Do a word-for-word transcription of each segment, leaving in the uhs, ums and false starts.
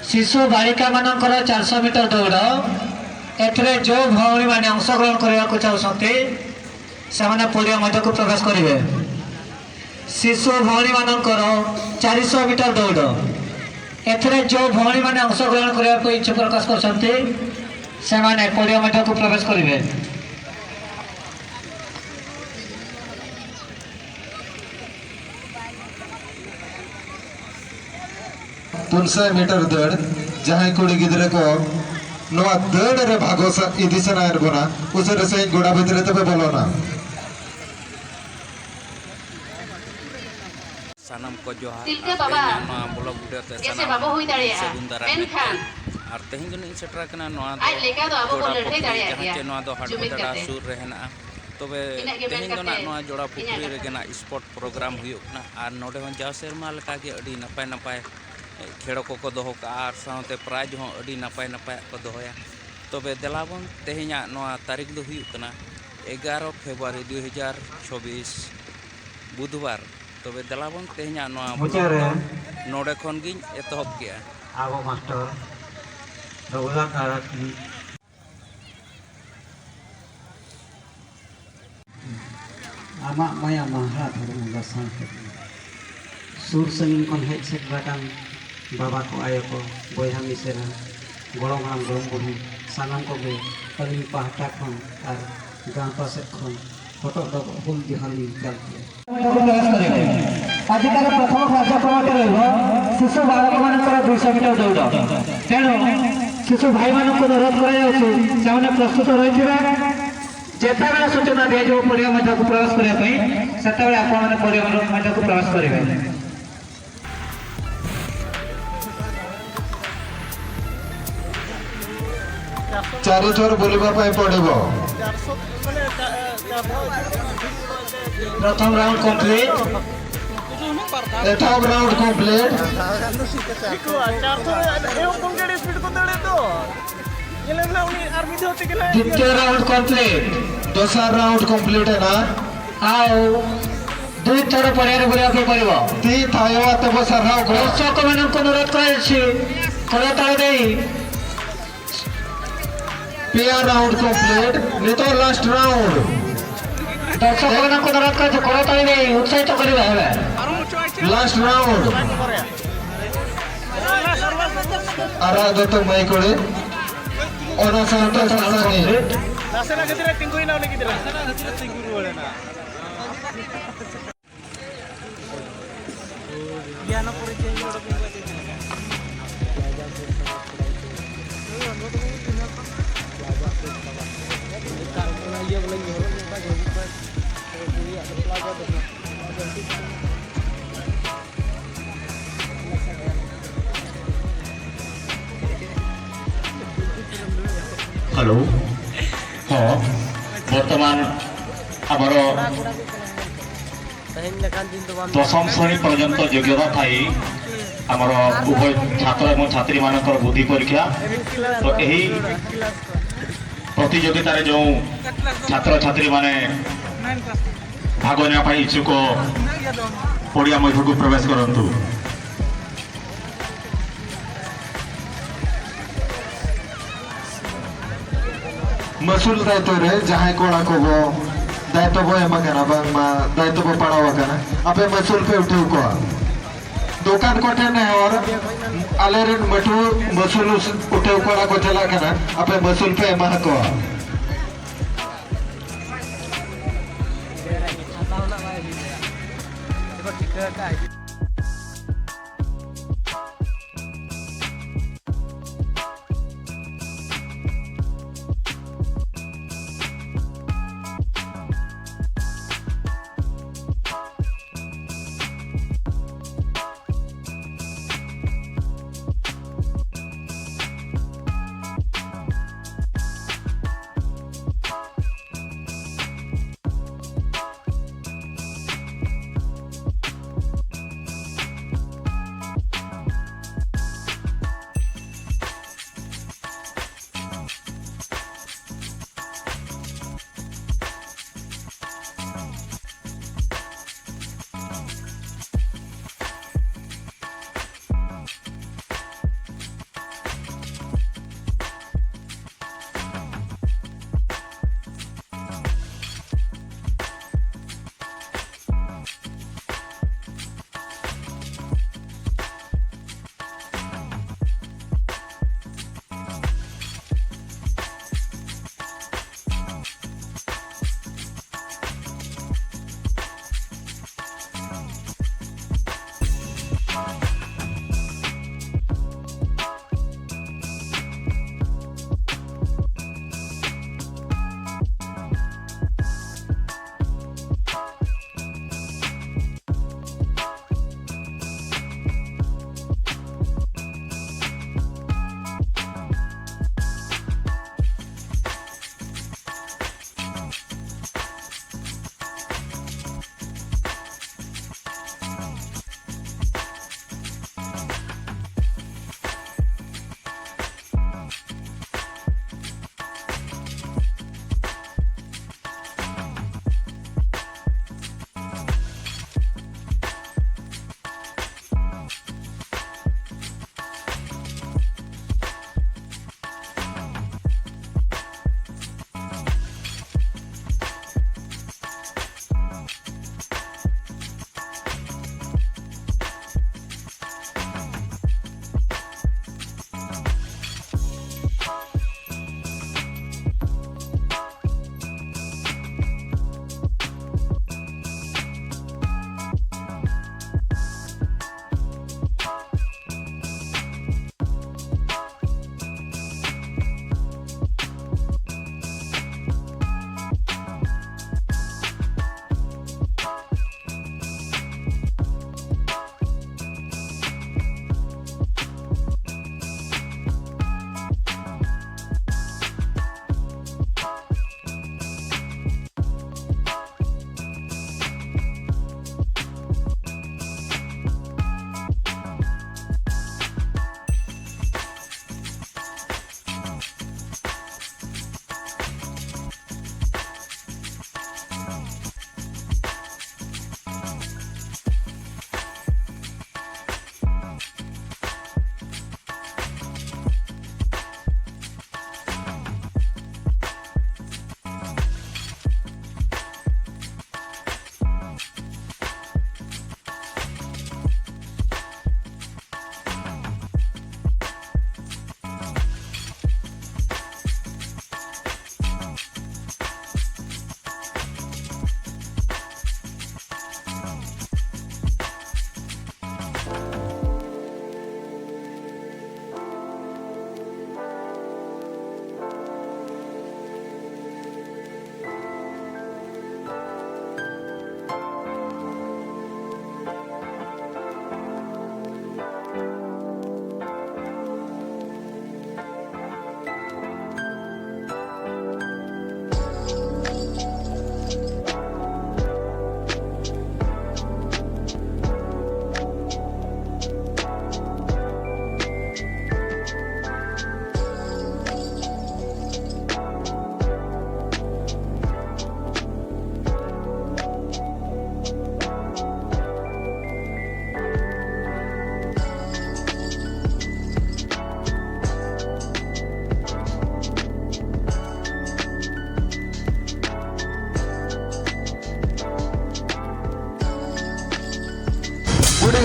ଶିଶୁ ବାଳିକାମାନଙ୍କର ଚାରିଶହ ମିଟର ଦୌଡ଼, ଏଥିରେ ଯେଉଁ ଭଉଣୀମାନେ ଅଂଶଗ୍ରହଣ କରିବାକୁ ଚାହୁଁଛନ୍ତି, ସେମାନେ ପଡ଼ିଆ ମଧ୍ୟକୁ ପ୍ରବେଶ କରିବେ। ଶିଶୁ ଭଉଣୀମାନଙ୍କର ଚାରିଶହ ମିଟର ଦୌଡ଼, ଏଥିରେ ଯେଉଁ ଭଉଣୀମାନେ ଅଂଶଗ୍ରହଣ କରିବାକୁ ଇଚ୍ଛା ପ୍ରକାଶ କରୁଛନ୍ତି, ସେମାନେ ପଡ଼ିଆ ମଧ୍ୟକୁ ପ୍ରବେଶ କରିବେ। ᱯᱩᱱ ᱥᱟᱭ ᱢᱤᱴᱟᱨ ᱫᱟᱹᱲ, ᱡᱟᱦᱟᱸᱭ ᱠᱩᱲᱤ ᱜᱤᱫᱽᱨᱟᱹ ᱠᱚ ᱱᱚᱣᱟ ᱫᱟᱹᱲ ᱨᱮ ᱵᱷᱟᱜᱚ ᱥᱟ-, ᱤᱫᱤ ᱥᱟᱱᱟᱭᱮᱫ ᱵᱚᱱᱟ, ᱩᱥᱟᱹᱨᱟ ᱥᱟᱺᱦᱤᱡ ᱜᱚᱰᱟ ᱵᱷᱤᱛᱨᱤ ᱛᱮᱯᱮ ᱵᱚᱞᱚᱱᱟ᱾ ᱥᱟᱱᱟᱢ ᱠᱚ ᱡᱚᱦᱟᱨ ᱛᱤᱞᱠᱟᱹ ᱟᱨ ᱵᱟᱵᱟ ᱛᱮᱦᱮᱧᱟᱜ ᱱᱚᱣᱟ ᱵᱞᱚᱜ ᱵᱷᱤᱰᱤᱭᱳ ᱛᱮ ᱜᱮᱥᱮ ᱥᱟᱱᱟᱢ ᱵᱟᱵᱚ ᱦᱩᱭ ᱫᱟᱲᱮᱭᱟᱜᱼᱟ, ᱥᱟᱹᱜᱩᱱ ᱫᱟᱨᱟᱢ ᱢᱮᱱᱠᱷᱟᱱ ᱢᱮᱱᱛᱮ᱾ ᱟᱨ ᱛᱮᱦᱮᱧ ᱫᱚ ᱤᱧ ᱥᱮᱴᱮᱨ ᱟᱠᱟᱱᱟ ᱱᱚᱣᱟ ᱫᱚ ᱟᱡ ᱞᱮᱠᱟ ᱫᱚ ᱟᱵᱚ ᱵᱚᱱ ᱡᱚᱲᱟ ᱞᱟᱹᱲᱦᱟᱹᱭ ᱯᱩᱠᱷᱨᱤ, ᱫᱟᱲᱮᱭᱟᱜ ᱡᱟᱦᱟᱸ ᱜᱮᱭᱟ᱾ ᱪᱮ ᱱᱚᱣᱟ ᱫᱚ ᱡᱩᱢᱤᱫ ᱦᱟᱰᱜᱟᱫᱟ ᱠᱟᱛᱮ᱾ ᱥᱩᱨ ᱨᱮ ᱦᱮᱱᱟᱜᱼᱟ᱾ ᱛᱚᱵᱮ ᱤᱱᱟᱹᱜ ᱜᱮ ᱢᱮᱱ ᱛᱮᱦᱮᱧ ᱫᱚ ᱠᱟᱛᱮ ᱱᱟᱜ ᱱᱚᱣᱟ ᱡᱚᱲᱟ ᱤᱧᱟᱹᱜ ᱯᱩᱠᱷᱨᱤ ᱠᱟᱛᱷᱟ᱾ ᱨᱮᱜᱮ ᱱᱟᱜ ᱥᱯᱳᱨᱴ ᱯᱨᱳᱜᱨᱟᱢ ᱦᱩᱭᱩᱜ ᱠᱟᱱᱟ ᱟᱨ ᱱᱚᱰᱮ ᱦᱚᱸ ᱡᱟᱣ ᱥᱮᱨᱢᱟ ᱞᱮᱠᱟᱜᱮ ᱟᱹᱰᱤ ᱱᱟᱯᱟᱭ ᱱᱟᱯᱟᱭ ᱠᱷᱮᱲᱚ ᱠᱚᱠᱚ ᱫᱚᱦᱚ ᱠᱟᱜᱼᱟ ᱟᱨ ᱥᱟᱶᱛᱮ ᱯᱨᱟᱭᱤᱡᱽ ᱦᱚᱸ ᱟᱹᱰᱤ ᱱᱟᱯᱟᱭ ᱱᱟᱯᱟᱭᱟᱜ ᱠᱚ ᱫᱚᱦᱚᱭᱟ᱾ ᱛᱚᱵᱮ ᱫᱮᱞᱟ ᱵᱚᱱ, ᱛᱮᱦᱮᱧᱟᱜ ᱱᱚᱣᱟ ᱛᱟᱹᱨᱤᱠᱷ ᱫᱚ ᱦᱩᱭᱩᱜ ᱠᱟᱱᱟ ᱮᱜᱟᱨᱚ ᱯᱷᱮᱵᱽᱨᱩᱣᱟᱨᱤ ᱫᱩ ᱦᱟᱡᱟᱨ ᱪᱚᱵᱵᱤᱥ, ᱵᱩᱫᱷᱵᱟᱨ᱾ ᱛᱚᱵᱮ ᱫᱮᱞᱟ ᱵᱚᱱ, ᱛᱮᱦᱮᱧᱟᱜ ᱱᱚᱣᱟ ᱢᱩᱪᱟᱹᱫ ᱨᱮ ᱵᱞᱚᱜ ᱫᱚ ᱱᱚᱰᱮ ᱠᱷᱚᱱ ᱜᱤᱧ ᱮᱛᱚᱦᱚᱵ ᱠᱮᱜᱼᱟ᱾ ᱟᱵᱚ ᱢᱟᱥᱴᱟᱨ ᱨᱚᱜᱷᱩᱱᱟᱛᱷ ᱟᱨᱟᱜ ᱟᱢᱟᱜ ᱢᱟᱭᱟ ᱢᱟᱦᱟ ᱫᱷᱚᱨᱚᱢ ᱞᱟᱥᱟᱲ ᱠᱮᱫ ᱢᱮ᱾ ᱥᱩᱨ ᱥᱟᱺᱜᱤᱧ ᱠᱷᱚᱱ ᱦᱮᱡ ᱥᱮᱴᱮᱨ ᱟᱠᱟᱱ ᱵᱟᱵᱟ ᱠᱚ, ᱟᱭᱳ ᱠᱚ, ᱵᱚᱭᱦᱟ ᱢᱤᱥᱮᱨᱟ, ᱜᱚᱲᱚᱢ ᱦᱟᱲᱟᱢ ᱜᱚᱲᱚᱢ ᱵᱩᱰᱷᱤ, ᱥᱟᱱᱟᱢ ᱠᱚᱜᱮ ᱟᱹᱞᱤᱧ ᱯᱟᱦᱴᱟ ᱠᱷᱚᱱ ᱟᱨ ᱜᱟᱶᱛᱟ ᱥᱮᱫ ᱠᱷᱚᱱ ᱦᱚᱴᱚᱜ ᱰᱚᱵᱚᱜ ᱦᱩᱞ ᱡᱚᱦᱟᱨ ᱞᱤᱧ ᱪᱟᱞ ᱠᱮᱫᱟ᱾ ଆଜିକାର ପ୍ରଥମ କାର୍ଯ୍ୟକ୍ରମଟି ରହିବ ଶିଶୁ ବାଳକମାନଙ୍କର ଦୁଇଶହ ମିଟର ଦୌଡ଼। ତେଣୁ ଶିଶୁ ଭାଇମାନଙ୍କୁ ଅନୁରୋଧ କରାଯାଉଛି, ସେମାନେ ପ୍ରସ୍ତୁତ ରହିଥିବେ। ଯେତେବେଳେ ସୂଚନା ଦିଆଯିବ ପଡ଼ିଆ ମଧ୍ୟକୁ ପ୍ରବେଶ କରିବା ପାଇଁ, ସେତେବେଳେ ଆପଣମାନେ ପଡ଼ିଆ ମଧ୍ୟକୁ ପ୍ରବେଶ କରିବେ। ଚାରି ଥର ବୁଲିବା ପାଇଁ ପଡ଼ିବ। ପ୍ରଥମ ରାଉଣ୍ଡ କମ୍ପ୍ଲିଟ। ଏଥର ରାଉଣ୍ଡ କମ୍ପ୍ଲିଟ। ᱧᱮᱞᱮᱢ ᱱᱟ ᱩᱱᱤ ᱟᱨ ᱢᱤᱫ ᱫᱷᱟᱣ ᱛᱮᱜᱮ ᱱᱟᱭ ᱫᱤᱛᱤᱭᱚ ରାଉଣ୍ଡ କମ୍ପ୍ଲିଟ। ᱫᱚᱥᱟᱨ ᱨᱟᱣᱩᱱᱰ ᱠᱚᱢᱯᱞᱤᱴ ᱮᱱᱟ᱾ ଆଉ ଦୁଇ ଥର ପଡ଼ିଆରେ ବୁଲିବାକୁ ପଡ଼ିବ। ᱛᱤ ᱛᱷᱟᱭᱚ ᱟᱛᱮ ᱵᱚ ᱥᱟᱨᱦᱟᱣ ᱠᱚᱣᱟ᱾ ଦର୍ଶକମାନଙ୍କୁ ଅନୁରୋଧ କରାଯାଇଛି, ᱠᱚᱨᱚᱛᱟᱲᱤ ᱫᱮᱭ᱾ ᱯᱮᱭᱟ round complete, ᱱᱤᱛᱚᱜ last round᱾ ᱫᱚᱨᱥᱚᱠ ᱠᱚ ᱢᱮᱱᱟᱜ ᱠᱚ ᱫᱟᱨᱟᱭ ᱠᱟᱱ ᱠᱚᱨᱚᱛᱟᱲᱤ ᱫᱮᱭ ᱩᱛᱥᱟᱦᱤᱛ ᱠᱚ ᱞᱟᱹᱜᱤᱫ ᱦᱮᱸ᱾ Last round᱾ ᱟᱨᱟᱜ ᱫᱚᱛᱚ ᱢᱟᱹᱭ ᱠᱚᱲᱮ, ᱚᱱᱟ ᱥᱟᱶᱛᱮ ᱥᱟᱥᱟᱝ᱾ ᱱᱟᱥᱮᱱᱟᱜ ᱠᱷᱟᱹᱛᱤᱨ ᱮ ᱛᱤᱸᱜᱩᱭᱮᱱᱟ ᱩᱱᱤ ᱜᱤᱫᱽᱨᱟᱹ᱾ ᱱᱟᱥᱮᱱᱟᱜ ᱠᱷᱟᱹᱛᱤᱨ ᱮ ᱛᱤᱸᱜᱩ ᱨᱩᱣᱟᱹᱲᱮᱱᱟ᱾ ହ୍ୟାଲୋ। ହଁ, ବର୍ତ୍ତମାନ ଆମର ଦଶମ ଶ୍ରେଣୀ ପର୍ଯ୍ୟନ୍ତ ଯୋଗ୍ୟତା ଥାଇ ଆମର ଉଭୟ ଛାତ୍ର ଏବଂ ଛାତ୍ରୀମାନଙ୍କର ବୁଦ୍ଧି ପରୀକ୍ଷା। ତ ଏହି ପ୍ରତିଯୋଗିତାରେ ଯେଉଁ ଛାତ୍ରଛାତ୍ରୀମାନେ ଭାଗ ନେବା ପାଇଁ ଇଚ୍ଛୁକ, ପଡ଼ିଆ ମଧ୍ୟକୁ ପ୍ରବେଶ କରନ୍ତୁ। ᱢᱟᱹᱥᱩᱞ ᱫᱟᱭᱤᱛᱛᱚ ᱨᱮ ᱡᱟᱦᱟᱸᱭ ᱠᱚᱲᱟ ᱠᱚᱵᱚ ᱫᱟᱭᱤᱛᱛᱚ ᱵᱚ ᱮᱢ ᱟᱠᱟᱱᱟ, ᱵᱟᱝᱢᱟ ᱫᱟᱭᱤᱛᱛᱚ ᱵᱚ ᱯᱟᱲᱟᱣ ᱟᱠᱟᱱᱟ, ᱟᱯᱮ ᱢᱟᱹᱥᱩᱞ ᱯᱮ ᱩᱴᱷᱟᱹᱣ ᱠᱚᱣᱟ᱾ ᱫᱚᱠᱟᱱ ᱠᱚᱴᱷᱮᱱ ᱱᱮᱦᱚᱨ, ᱟᱞᱮᱨᱮᱱ ᱢᱟᱹᱴᱷᱩᱣᱟᱹ ᱢᱟᱹᱥᱩᱞ ᱩᱴᱷᱟᱹᱣ ᱠᱚᱲᱟ ᱠᱚ ᱪᱟᱞᱟᱜ ᱠᱟᱱᱟ, ᱟᱯᱮ ᱢᱟᱹᱥᱩᱞ ᱯᱮ ᱮᱢᱟ ᱠᱚᱣᱟ᱾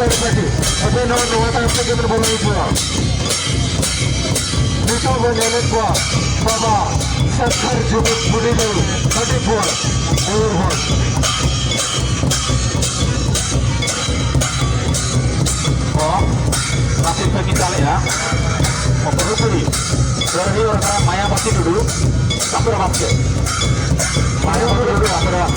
ᱟᱯᱮ ᱱᱚᱣᱟ, ᱱᱚᱣᱟ ᱛᱟᱭᱚᱢ ᱛᱮᱜᱮ ᱵᱚᱱ ᱵᱚᱞᱚ ᱦᱤᱡᱩᱜᱼᱟ᱾ ᱱᱤᱛᱚᱜ ᱵᱚᱱ ᱧᱮᱞᱮᱫ ᱠᱚᱣᱟ ᱵᱟᱵᱟ ᱥᱟᱠᱷᱟᱨ ᱡᱩᱢᱤᱫ ᱵᱩᱰᱷᱤ ᱫᱚᱞ ᱦᱟᱹᱴᱤᱡ ᱵᱚᱱ ᱢᱚᱭᱩᱨᱵᱷᱚᱸᱡᱽ᱾ ᱠᱚ ᱱᱟᱥᱮ ᱯᱮ ᱢᱤᱫ ᱫᱟᱲᱮᱭᱟᱜᱼᱟ᱾ ᱚᱠᱚᱭ ᱠᱩᱲᱤ ᱞᱟᱹᱲᱦᱟᱹᱭ ᱚᱨ ᱠᱟᱱᱟ ᱢᱟᱭᱟᱵᱟᱛᱤ ᱴᱩᱰᱩ, ᱨᱟᱯᱮ ᱨᱟᱯᱟᱛ ᱠᱮᱫ᱾ ᱢᱟᱭᱟᱵᱟᱛᱤ ᱴᱩᱰᱩ, ᱨᱟᱯᱮ ᱨᱟᱯᱟᱛ᱾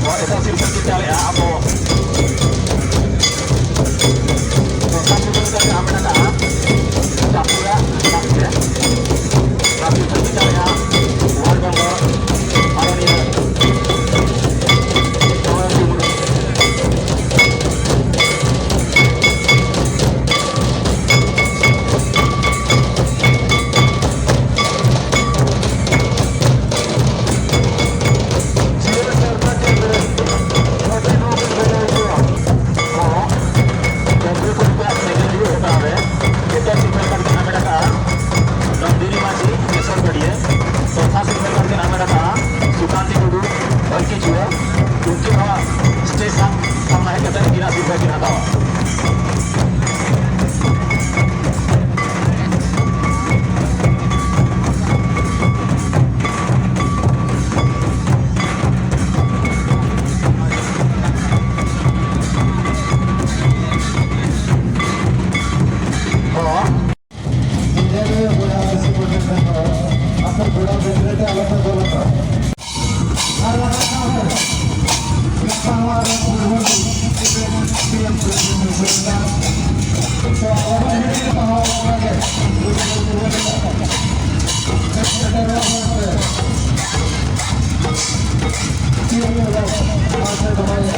ᱱᱚᱣᱟ ᱮᱴᱟᱜ ᱥᱤᱨᱯᱟᱹ ᱪᱮᱫ ᱫᱟᱲᱮᱭᱟᱜᱼᱟ ᱟᱵᱚ? ᱥᱚᱨᱠᱟᱨ ᱥᱤᱨᱯᱟᱹ ᱞᱮᱠᱟᱛᱮ ᱟᱢ ᱢᱮᱱᱟᱜᱼᱟ ᱪᱟᱯᱩᱨᱟ, ᱪᱟᱯᱩᱨᱟ᱾ ᱱᱚᱣᱟ ᱥᱤᱨᱯᱟᱹ ᱪᱮᱫ ᱫᱟᱲᱮᱭᱟᱜᱼᱟ ᱳᱣᱟᱨᱰ ᱢᱮᱢᱵᱟᱨ ᱢᱟᱱᱚᱱᱤᱭᱟᱹ ᱪᱚᱱᱫᱨᱚ ᱢᱩᱨᱢᱩ᱾ ᱱᱚᱱᱫᱤᱱᱤ ᱢᱟᱹᱡᱷᱤ, ᱠᱮᱥᱚᱨ ᱜᱟᱹᱰᱭᱟᱹ, ᱪᱚᱣᱛᱷᱟ ᱥᱤᱨᱯᱟᱹ ᱠᱟᱨᱰ ᱠᱤᱱ ᱦᱟᱢᱮᱴ ᱟᱠᱟᱫᱼᱟ ᱥᱩᱠᱟᱱᱛᱤ ᱴᱩᱰᱩ, ᱵᱷᱟᱹᱜᱤ ᱡᱩᱣᱟᱹ, ᱩᱱᱠᱤᱱ ᱦᱚᱸ ᱥᱴᱮᱡᱽ ᱥᱟᱢ-, ᱥᱟᱢᱱᱟ ᱦᱮᱡ ᱠᱟᱛᱮ ᱩᱱᱠᱤᱱᱟᱜ ᱥᱤᱨᱯᱟᱹ ᱠᱤᱱ ᱦᱟᱛᱟᱣᱟ᱾ ᱦᱚᱸ᱾ ᱟᱯᱮ ᱜᱚᱲᱚ ᱜᱤᱫᱽᱨᱟᱹ ᱛᱮ ᱟᱞᱚᱯᱮ ᱜᱚᱞᱚᱜᱼᱟ᱾ ᱟᱨ ᱚᱱᱟ ᱥᱟᱶᱛᱮ ᱜᱟᱯᱟ ᱱᱚᱣᱟ ᱨᱮ ᱯᱷᱩᱴᱵᱚᱞ ᱴᱤᱢ ᱯᱨᱮᱡᱮᱱᱴ ᱦᱩᱭᱩᱜ ᱠᱟᱱᱟ᱾ ᱛᱚ ᱟᱵᱚ ᱦᱚᱸ ᱱᱤᱛᱚᱜ ᱦᱚᱸ ᱚᱱᱠᱟ ᱜᱮ ᱥᱮᱴᱮᱨᱚᱜ ᱦᱚᱲ ᱯᱮ᱾ ᱴᱤᱢ ᱨᱮ ᱱᱚᱣᱟ ᱯᱮ ᱫᱚᱦᱚᱭᱟ᱾